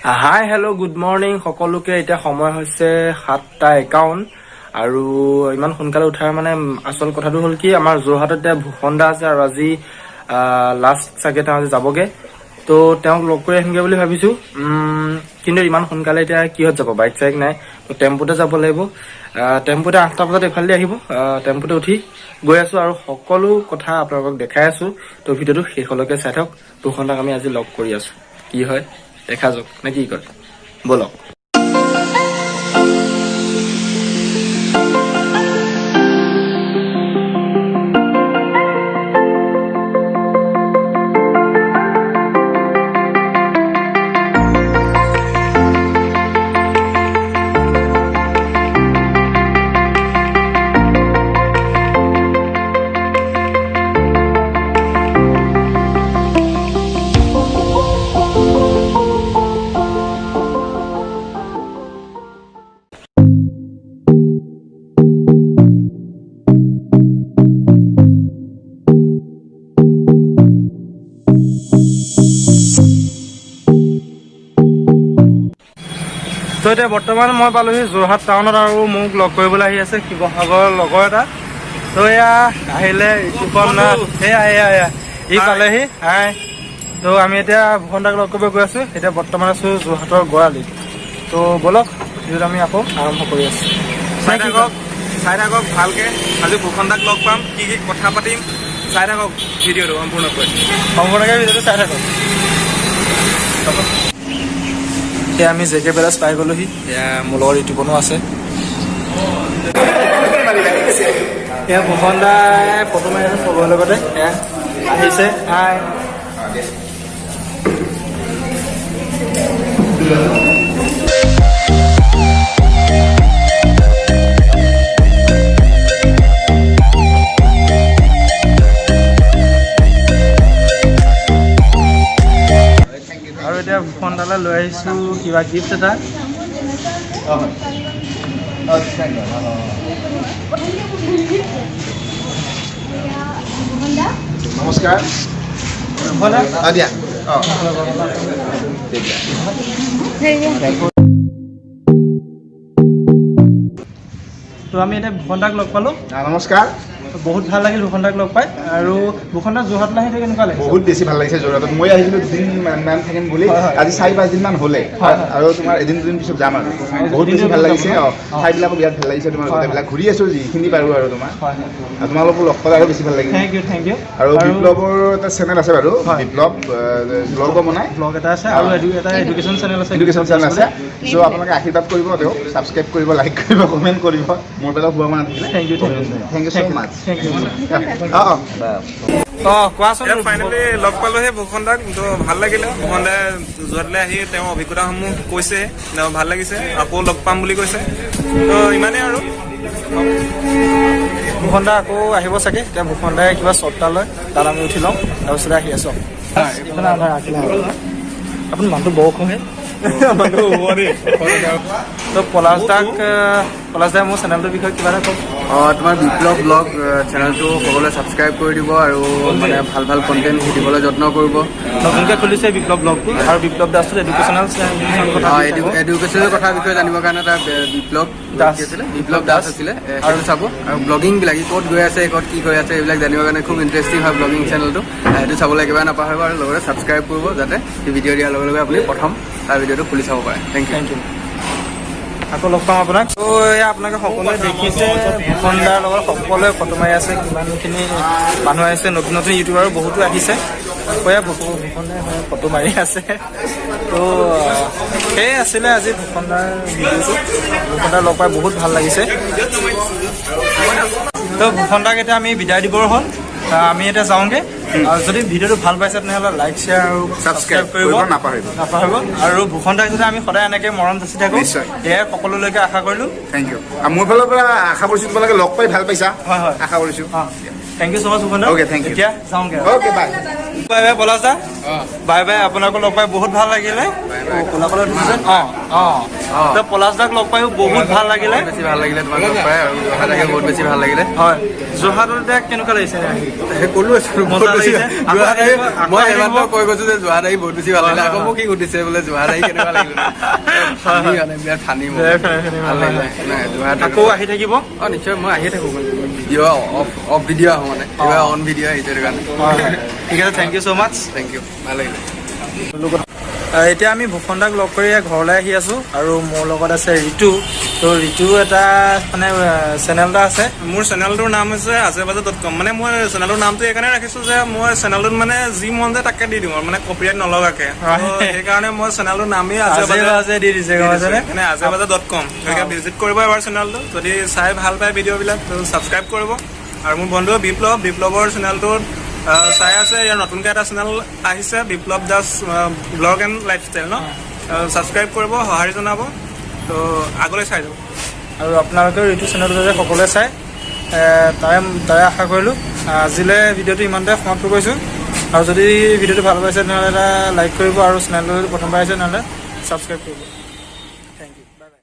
হাই, hello', good morning সকলোকে। এতিয়া সময় হৈছে 7:51 আৰু ইমান সোনকালে উঠাৰ মানে আচল কথাটো হ'ল কি, আমাৰ যোৰহাটত এতিয়া ভূষণ দা আছে আৰু আজি লাষ্ট চাগে তেওঁ আজি যাবগে। তো তেওঁক লগ কৰি আহিমগে বুলি ভাবিছো। কিন্তু ইমান সোনকালে এতিয়া কিহত যাব? বাইক চাইক নাই, তো টেম্পুতে যাব লাগিব। টেম্পুতে 8টা বজাত এইফালেদি আহিব। টেম্পুতে উঠি গৈ আছো আৰু সকলো কথা আপোনালোকক দেখাই আছো। তো ভিডিঅ'টো শেষলৈকে চাই থাকক। ভূষণ দাক আমি আজি লগ কৰি আছো, কি হয় দেখা যাওক নে কি কয়, ব'লক। তো এতিয়া বৰ্তমান মই পালোহি যোৰহাট টাউনত আৰু মোক লগ কৰিবলৈ আহি আছে শিৱসাগৰৰ লগৰ এটা। তো এয়া আহিলে ঋতুপন নাথ। এয়া এয়া এয়া ই পালেহি। হাই। তো আমি এতিয়া ভূষণ দাক লগ কৰিব গৈ আছো। এতিয়া বৰ্তমান আছো যোৰহাটৰ গড়আলিত। তো ব'লক, ভিডিঅ'টো আমি আকৌ আৰম্ভ কৰি আছো। চাই থাকক, চাই থাকক ভালকে। আজি ভূষণ দাক লগ পাম, কি কি কথা পাতিম, চাই থাকক ভিডিঅ'টো সম্পূৰ্ণকৈ। সম্পূৰ্ণকৈ ভিডিঅ'টো চাই থাকক। এতিয়া আমি জে কে পেলেচ পাই গ'লোহি। এয়া মোৰ লগত ঋতুপনো আছে। এয়া ভূষণ দাই ফটো মাৰি আছে চবৰে লগতে। এয়া আহিছে। হাই। আৰু এতিয়া ভূষণ দালৈ লৈ আহিছোঁ কিবা গিফ্ট এটা। নমস্কাৰ। ভূষণ দা। দিয়া। অঁ। তো আমি এতিয়া ভূষণ দাক লগ পালোঁ। নমস্কাৰ। বহুত ভাল লাগিল ভূষণ দাক লগ পাই। আৰু ভূষণ দা, যোৰহাটলৈ আহি কেনেকুৱা লাগিছে? বহুত বেছি ভাল লাগিছে যোৰহাটত। মই আহিছিলোঁ দুদিন মান থাকিম বুলি। হয়, হয়। আজি 4-5 দিনমান হ'লে হয়, হয়। আৰু তোমাৰ এদিন দুদিন পিছত যাম। আৰু বহুত বেছি ভাল লাগিছে। অঁ, ঠাইবিলাকো বিৰাট ভাল লাগিছে। তোমাৰ গোটেইবিলাক ঘূৰি আছোঁ যিখিনি পাৰোঁ আৰু তোমাৰ হয় হয় আৰু তোমালোকো লগ পালে আৰু বেছি ভাল লাগিল। Thank U, thank U. আৰু বিপ্লৱৰ এটা চেনেল আছে বাৰু। বিপ্লৱ ব্লগো বনায়। ব্লগ এটা আছে আৰু এটা এডুকেশ্যন চেনেল আছে। এডুকেশ্যন চেনেল আছে। চ' আপোনালোকে আশীৰ্বাদ কৰিব তেওঁক, ছাবস্ক্ৰাইব কৰিব, লাইক কৰিব, কমেণ্ট কৰিব। মোৰ পেলাও শুভকামনা থাকিলে। Thank you, thank you. Thank you so much. Thank U. অঁ অঁ অঁ, কোৱাচোন। এতিয়া ফাইনেলি লগ পালোহি ভূষণ দাক। তো ভাল লাগিলে। ভূষণ দাই যোৰহাটলৈ আহি তেওঁৰ অভিজ্ঞতাসমূহ কৈছে, তেওঁ ভাল লাগিছে, আকৌ লগ পাম বুলি কৈছে। তো ইমানেই আৰু। ভূষণ দা আকৌ আহিব চাগে। এতিয়া ভূষণ দাই কিবা শ্বট এটা লয়, তাত আমি উঠি লওঁ, তাৰপিছতে আহি আছোঁ। এইফালে আন্ধাৰ আছিলে। আপুনি মানুহটো বৰ ওখহে। তো পলাশ দাক, পলাশ দাই মোৰ চেনেলটোৰ বিষয়ে কিবা এটা কওক। অঁ, তোমাৰ বিপ্লৱ ব্লগ চেনেলটো সকলোৱে ছাবস্ক্ৰাইব কৰি দিব আৰু মানে ভাল ভাল কণ্টেণ্ট দিবলৈ যত্ন কৰিব। নতুনকৈ খুলিছে বিপ্লৱ ব্লগটো আৰু বিপ্লৱ দাসটো এডুকেশ্যনেল কথা। এডুকেশ্যনেল কথাৰ বিষয়ে জানিবৰ কাৰণে তাৰ বিপ্লৱ দাস। কি আছিলে, বিপ্লৱ দাস আছিলে, সেইটো চাব। আৰু ব্লগিংবিলাক ই ক'ত গৈ আছে, ক'ত কি কৰি আছে, এইবিলাক জানিবৰ কাৰণে খুব ইণ্টাৰেষ্টিং হয় ব্লগিং চেনেলটো। সেইটো চাবলৈ একেবাৰে নাপাহৰিব আৰু লগতে ছাবস্ক্ৰাইব কৰিব, যাতে সেই ভিডিঅ' দিয়াৰ লগে লগে আপুনি প্ৰথম তাৰ ভিডিঅ'টো খুলি চাব পাৰে। Thank U. Thank U, আকৌ লগ পাম আপোনাক। ত' এয়া আপোনালোকে সকলোৱে দেখিছে, ভূষণ দাৰ লগত সকলোৱে ফটো মাৰি আছে। কিমানখিনি মানুহ আহিছে, নতুন নতুন ইউটিউবাৰো বহুতো আহিছে। আকৌ এয়া ভূষণ দাই ফটো মাৰি আছে। ত' সেয়ে আছিলে আজি ভূষণ দাৰ ভিডিঅ'টো। ভূষণ দাৰ লগ পাই বহুত ভাল লাগিছে। ত' ভূষণ দাক এতিয়া আমি বিদায় দিবৰ হ'ল। আমি এতিয়া যাওঁগে। আৰু যদি ভিডিঅ'টো ভাল পাইছে, তেনেহ'লে লাইক, শ্বেয়াৰ আৰু ছাবস্ক্ৰাইব কৰিব কৰিব নাপাহৰিব। নাপাহৰিব। আৰু ভূষণ দাক যাতে আমি সদায় এনেকৈ মৰম যাচি থাকোঁ, নিশ্চয়। সেয়াই সকলোলৈকে আশা কৰিলোঁ। Thank U. আৰু মোৰ ফালৰ পৰা আশা কৰিছোঁ তোমালোকে লগ পাই ভাল পাইছা। হয়, হয়। আশা কৰিছোঁ। অঁ, thank you so much Bhushan da. Okay, thank you. এতিয়া যাওঁগে। Okay, bye. Bye bye Palash da, bye bye. আপোনাকো লগ পাই বহুত ভাল লাগিলে। ক'লা ক'লা উঠিছে। অঁ, তো পলাশ দাক লগ পাইও বহুত ভাল লাগিলে। বহুত বেছি ভাল লাগিলে তোমাক লগ পাই আৰু যোৰহাট আহি বহুত বেছি ভাল লাগিলে। হয়, যোৰহাটত এতিয়া কেনেকুৱা লাগিছে আহি? সেই ক'লো, বহুত মজা বেছি লাগিছে। আকৌ যোৰহাট আহি আহিব, আকৌ মই আহিব। এইমাত্ৰ কৈ গৈছো যে যোৰহাট আহি বহুত বেছি ভাল লাগিলে। আকৌ হয়। মোক কি সুধিছে বোলে যোৰহাট আহি কেনেকুৱা লাগিলে। ফানি মানে, বিৰাট ফানি মোৰ। বিৰাট funny, ভাল হয়, লাগিলে। নাই, যোৰহাট আকৌ আহি থাকিব। অঁ, নিশ্চয়, মই আহিয়ে থাকোঁ মানে ভিডিঅ' অফ অফ ভিডিঅ' আহোঁ, মানে এইবাৰ অন ভিডিঅ' আহিছে, সেইটো কাৰণে। হয় হয়, ঠিক আছে, thank you so much. Thank you, ভাল লাগিলে। এতিয়া আমি ভূষণ দাক লগ কৰি ঘৰলৈ আহি আছো আৰু মোৰ লগত আছে ঋতু। তো ঋতু এটা মানে চেনেল এটা আছে। মোৰ চেনেলটোৰ নাম হৈছে আজে বাজে.কম। মানে মই চেনেলটোৰ নামটো এইকাৰণে ৰাখিছো যে মই চেনেলটোত মানে যি মন যায় তাকে দি দিওঁ আৰু মানে কপিৰাইট নলগাকে। তো সেইকাৰণে মই চেনেলটোৰ নামেই আজে আজে বাজে বাজে দি দিছে, গম পাইছেনে? মানে আজে বাজে.কম। গতিকে ভিজিট কৰিব এবাৰ চেনেলটো। যদি চাই ভাল পায় ভিডিঅ'বিলাক, ছাবস্ক্ৰাইব কৰিব। আৰু মোৰ বন্ধু বিপ্লৱ, বিপ্লৱৰ চেনেলটোত চাই আছে। ইয়াৰ নতুনকৈ এটা চেনেল আহিছে, Biplab Das vlog and lifestyle ন, ছাবস্ক্ৰাইব কৰিব, সঁহাৰি জনাব। তো আগলৈ চাই যাব। আৰু আপোনালোকেও ঋতু চেনেলটো যাতে সকলোৱে চাই, তাৰে আশা কৰিলোঁ। আজিলৈ ভিডিঅ'টো ইমানতে সমাপ্ত কৰিছোঁ। আৰু যদি ভিডিঅ'টো ভাল পাইছে, তেনেহ'লে এটা লাইক কৰিব আৰু চেনেলটো যদি প্ৰথমবাৰ আহিছে, তেনেহ'লে ছাবস্ক্ৰাইব কৰিব। Thank you, bye bye.